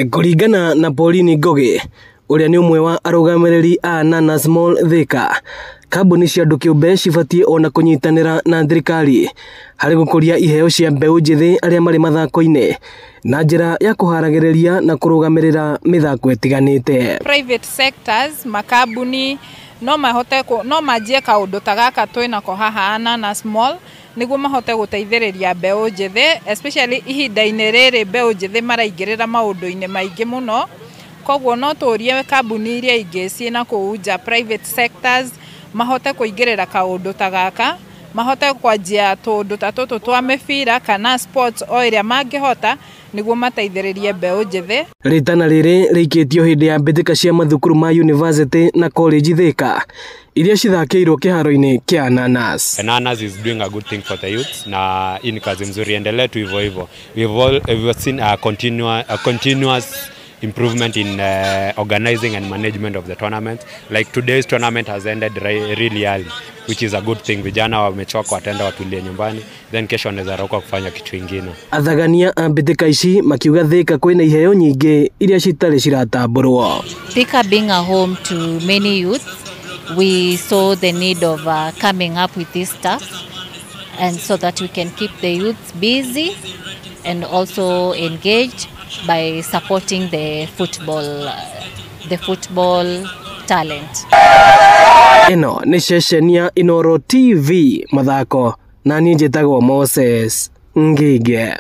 Kũringana na Pauline Ngũgĩ ũrĩa nĩ ũmwe wa arũgamĩrĩri a Nanas Mall Thika, kambuni cia andũ kĩũmbe cibatiĩ ona kũnyitanĩra na thirikari harĩ gũkũria iheo cia mbeũ njĩthĩ arĩa marĩ mathako-inĩ na njĩra ya kũharagĩrĩria na kũrũgamĩrĩra mĩthako ĩtiganĩte. Private sectors, makambuni no mahote no manjie kaũndũ ta gaka twĩnako haha Nanas Mall nĩguo mahote gũteithĩrĩria mbeũ njĩthĩ, especially ihinda-inĩ rĩrĩ mbeũ njĩthĩ maraingĩrĩra maũndũ-inĩ maingĩ mũno. Koguo no tũrie kambuni iria ingĩ ciĩna kũu nja, private sectors, mahote kũingĩrĩra kaũndũ ta gaka, mahote kwanjia tũũndũ ta tũtũ twa mĩbira kana sports o ĩrĩa mangĩhota nĩguo mateithĩrĩrie mbeũ njĩthĩ. Rĩtana rĩrĩ rĩikĩtio hĩndĩ ya mbĩtĩka cia mathukuru ma university na college Thika iria cithakĩirwo kĩharo-inĩ kĩa Nanas. Nanas is doing a good thing for the youths na hii ni kazi mzuri, endelee tu hivyo hivyo. We've seen a continuous improvement in organizing and management of the tournament. Like today's tournament has ended really early, which is a good thing. Vijana wamechoka, wataenda watulie nyumbani, then kesho wanaweza rauka kufanya kitu ingine. Athagania a mbĩtĩka ici makiuga Thika kwĩna iheo nyingĩ iria citarĩ ciratambũrwo. Thika being a home to many youths, we saw the need of coming up with this stuff and so that we can keep the youths busy and also engaged by supporting the football talent. Ĩno nĩ ceceni ya Inooro TV mathako na niĩ njĩtagwo Moses Ngige.